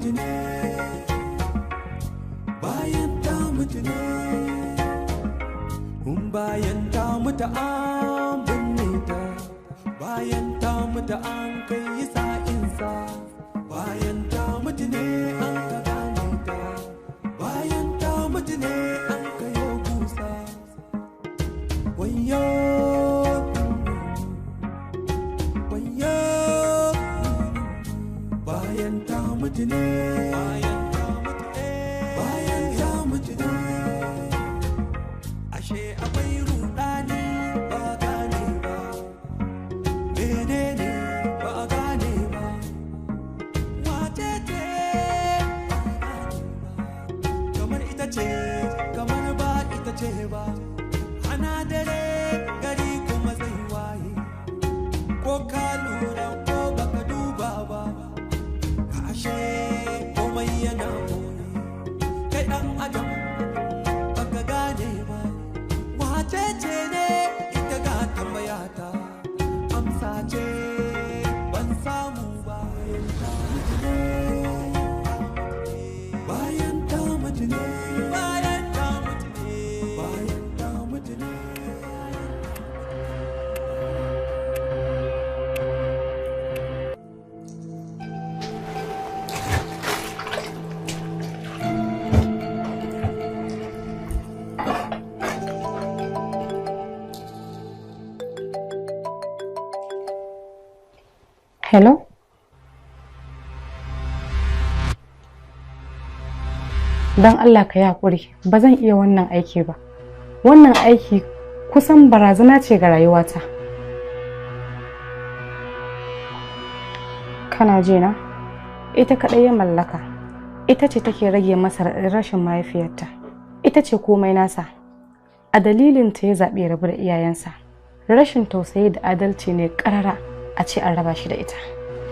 mutu ne, bayan ta mutu ne, bayan ta mutu an binne ta, bayan ta mutu an kai sa'insa, bayan ta mutu ne an ka gane ta, bayan ta mutu ne an kayo kusa. Wayo, wayo, bayan ta mutu ne, bayan ta mutu ne, bayan ta mutu ne, ashe akwai rudani, ba gane ba menene, ba gane ba wace ce, ba gane ba, kamar ita ce, kamar ba ita ce ba. Ana dare gari kuma zai waye, ko ka lura ko baka duba ba, ka ashe komai yana boye. Kai dan adam baka gane ba wace ce ne ita, ga tambaya ta, amsa ce ban samu ba. Bayan ta mutu ne, bayan ta mutu ne, bayan ta mutu ne, bayan ta mutu ne. Hello? Don Allah ka yi haƙuri, ba zan iya wannan aiki ba. Wannan aiki kusan barazana ce ga rayuwata. Kana ji na? Ita kaɗai ya mallaka. Ita ce take rage masa raɗaɗin rashin mahaifiyarta. Ita ce komai nasa. A dalilin ta ya zaɓi ya rabu da iyayensa. Rashin tausayi da adalci ne ƙarara a ce an raba shi da ita.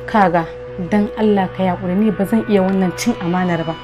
Kaga, don Allah ka yi haƙuri, ni ba zan iya wannan cin amanar ba.